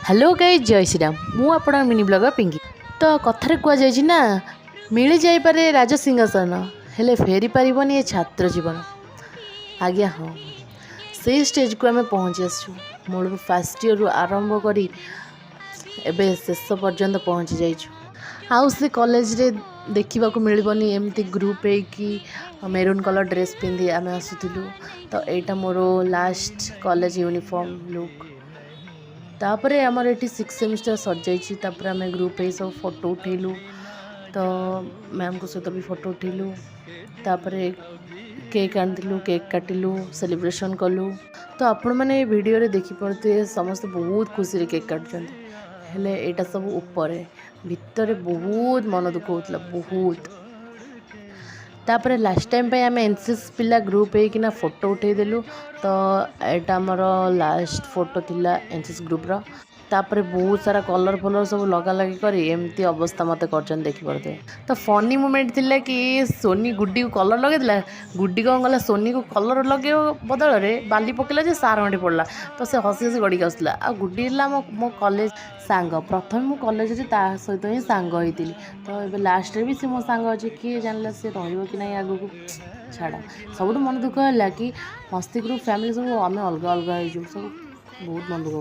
Hello guys, ଜୟ ଶ୍ରୀରାମ। ମୁଁ ଆପଣଙ୍କ mini blogger Pinki. ତ କଥାରେ କୁହାଯାଇଛି ନା, ମିଳିଯାଇପାରେ ରାଜସିଂହାସନ, ହେଲେ ଫେରି ପାରିବନି ଏ ଛାତ୍ର ଜୀବନ। ଆଜ୍ଞା ହଁ, ସେଇ ଷ୍ଟେଜ୍କୁ ଆମେ ପହଞ୍ଚି ଆସିଛୁ। ମୂଳରୁ ଫାର୍ଷ୍ଟ ଇୟର୍ରୁ ଆରମ୍ଭ କରି ଏବେ ଶେଷ ପର୍ଯ୍ୟନ୍ତ ପହଞ୍ଚି ଯାଇଛୁ। ଆଉ ସେ କଲେଜରେ ଦେଖିବାକୁ ମିଳିବନି ଏମିତି ଗ୍ରୁପ୍ ହେଇକି ମେରୁନ୍ କଲର୍ ଡ୍ରେସ୍ ପିନ୍ଧି ଆମେ ଆସୁଥିଲୁ। ତ ଏଇଟା ମୋର ଲାଷ୍ଟ କଲେଜ ୟୁନିଫର୍ମ ଲୁକ୍। ତାପରେ ଆମର ଏଠି ସିକ୍ସ ସେମିଷ୍ଟର ସରିଯାଇଛି। ତାପରେ ଆମେ ଗ୍ରୁପ୍ ହେଇ ସବୁ ଫଟୋ ଉଠେଇଲୁ। ତ ମ୍ୟାମ୍ଙ୍କ ସହିତ ବି ଫଟୋ ଉଠେଇଲୁ। ତାପରେ କେକ୍ ଆଣିଥିଲୁ, କେକ୍ କାଟିଲୁ, ସେଲିବ୍ରେସନ୍ କଲୁ। ତ ଆପଣମାନେ ଏ ଭିଡ଼ିଓରେ ଦେଖିପାରୁଥିବେ, ସମସ୍ତେ ବହୁତ ଖୁସିରେ କେକ୍ କାଟୁଛନ୍ତି। ହେଲେ ଏଇଟା ସବୁ ଉପରେ, ଭିତରେ ବହୁତ ମନ ଦୁଃଖ ହେଉଥିଲା ବହୁତ। ତାପରେ ଲାଷ୍ଟ ଟାଇମ୍ ପାଇଁ ଆମେ ଏନ୍ସିସି ପିଲା ଗ୍ରୁପ୍ ହେଇକିନା ଫଟୋ ଉଠେଇଦେଲୁ। ତ ଏଇଟା ଆମର ଲାଷ୍ଟ ଫଟୋ ଥିଲା ଏନ୍ସିସି ଗ୍ରୁପ୍ର। ତାପରେ ବହୁତ ସାରା କଲର୍ ଫଲର୍ ସବୁ ଲଗାଲଗି କରି ଏମିତି ଅବସ୍ଥା ମୋତେ କରିଛନ୍ତି, ଦେଖିପାରୁଥିବେ। ତ ଫନି ମୁମେଣ୍ଟ ଥିଲା କି ସୋନି ଗୁଡ଼ିକୁ କଲର୍ ଲଗେଇଦେଲା। ଗୁଡ଼ି କ'ଣ କଲା, ସୋନିକୁ କଲର୍ ଲଗେଇବା ବଦଳରେ ବାଲି ପକେଇଲା ଯେ ସାରଙ୍କଠି ପଡ଼ିଲା। ତ ସେ ହସି ହସି ଗଡ଼ିକି ଆସୁଥିଲା। ଆଉ ଗୁଡ଼ି ହେଲା ମୋ କଲେଜ ସାଙ୍ଗ। ପ୍ରଥମେ ମୁଁ କଲେଜରେ ତା ସହିତ ହିଁ ସାଙ୍ଗ ହେଇଥିଲି। ତ ଏବେ ଲାଷ୍ଟରେ ବି ସେ ମୋ ସାଙ୍ଗ ଅଛି। କିଏ ଜାଣିଲା ସେ ରହିବ କି ନାହିଁ ଆଗକୁ। ଛାଡ଼, ସବୁଠୁ ମନ ଦୁଃଖ ହେଲା କି ମସ୍ତି ଗ୍ରୁପ୍ ଫ୍ୟାମିଲି ସବୁ ଆମେ ଅଲଗା ଅଲଗା ହେଇଯିବୁ ସବୁ। ବହୁତ ମନ ଦୁଃଖ।